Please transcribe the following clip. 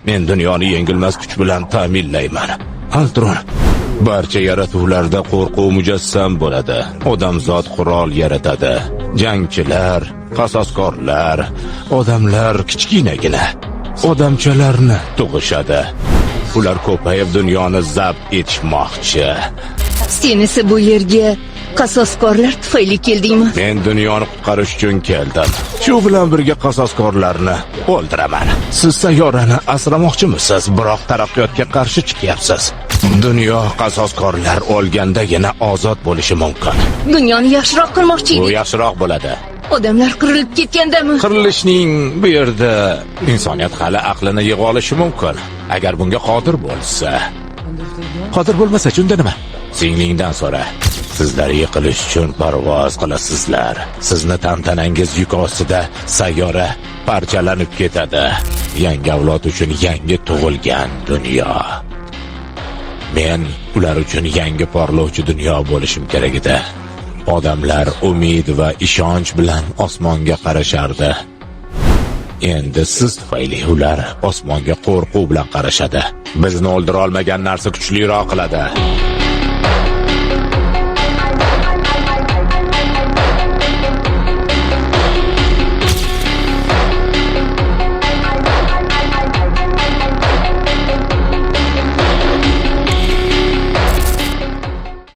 Men dunyoni yengilmas kuch bilan ta'minlayman. Altron, barcha yaratuvlarda qo'rquv mujassam bo'ladi. Odamzod qurol yaratadi. Jangchilar, qasoskorlar, odamlar kichkinagina odamchalarni tug'ishadi. Ular ko'payib dunyoni zabt etishmoqchi. Sen esa bu yerga qasoskorlar tufayli keldingmi? Men dunyoni qutqarish uchun keldim. Shu bilan birga qasoskorlarni o'ldiraman. Siz sayyorani asramoqchimisiz, biroq taraqqiyotga qarshi chiqyapsiz. Dunyo qasoskorlar o'lgandagina ozod bo'lishi mumkin. Dunyoni yaxshiroq qilmoqchi Bu edik. yaxshiroq bo'ladi. Odamlar qirilib ketgandami? Qirilishning bu yerda insoniyat hali aqlini yig'a olishi mumkin. Agar bunga qodir bo'lsa. Qodir bo'lmasa, unda nima? Singlingdan so'ra. Sizlar yiqilish uchun parvoz qilasizlar. Sizni tantanangiz yuki ostida sayyora parchalanib ketadi. Yangi avlod uchun yangi tug'ilgan dunyo. Men ular uchun yangi porlovchi dunyo bo'lishim kerak edi. Odamlar umid va ishonch bilan osmonga qarashardi. Endi siz tufayli ular osmonga qo'rquv bilan qarashadi. Bizni o'ldira olmagan narsa kuchliroq qiladi.